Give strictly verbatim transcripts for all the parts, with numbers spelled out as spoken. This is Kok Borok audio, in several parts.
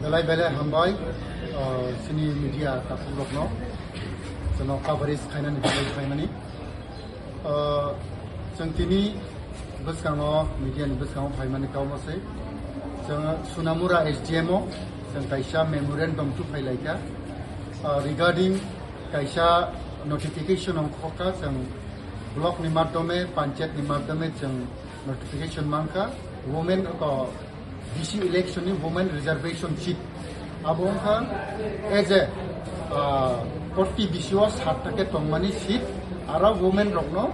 Belai belai hambai, uh, chini media takhuk rokno, chwngno coverage khainani bagwi khainani. Uh, chwng tini bwskango, media ni bwskango phaimani kauma se. Chwng Sunamura S D M o chwng kaisa memorandum tu phailaikha. Uh, regarding kaisa notification ongkhokha, chwng block ni madhyome, panchayat ni madhyome chwng notification mankha, women ko D C election ni women reservation seat. Abo wngkha as a, ah, forty D C o satta khe tongmani seat, aro women rokno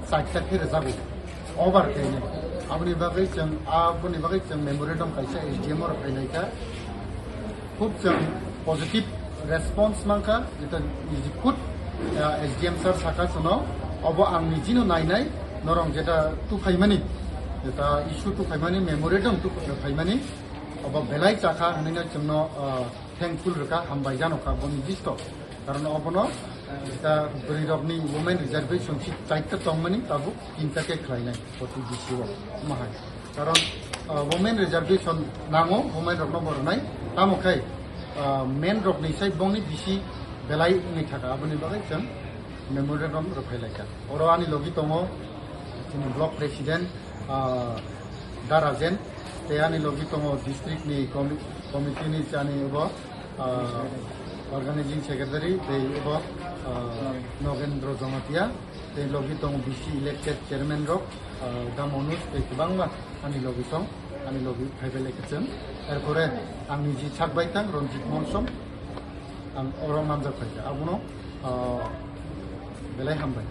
charta khe rwjago. Over khaini. Aboni bagwi chwng, aboni bagwi chwng memorandum kaisa S D M o rok phainaikha. Khub chwng positive response mankha, jeta niji khud, ah, S D M sir sakha chwngno, obo ang nijino nainai, norong jeta tuphaimani, jeta issue tuphaimani, memorandum tuphaimani, obo belai chakha hwnwi chwngno, ah, thankful rwkha, hambai janokha, boni bisto. Karon obono, ah, jeta bwrwirokni women reservation seat chaita tongmani, tabuk tinta khe khlainai, forty D C o, omo hai. Karon, ah, women reservation nango, women rokno bo rwnai. Tamo khai, ah, men rokni sai bongni bisi belai wngwi thaka, aboni bagwi chwng memorandum rwphai laikha. Oro ani logi tongo chini block president, ah, Da Rajen, tei ani logi tongo district ni comi-, committee ni chani obo, ah, organizing secretary, tei obo, ah, Nogendro Jamatia. Tei logi tongo B C elected chairman rok, ah, Dam Anuj tei kwbangma ani logi tong, ani logi phaibai lai khe chwng. Erpore ang niji sak bai tang Ranjit Monsom, ang oro manjak phaikha. Abono, ah, belai hambai.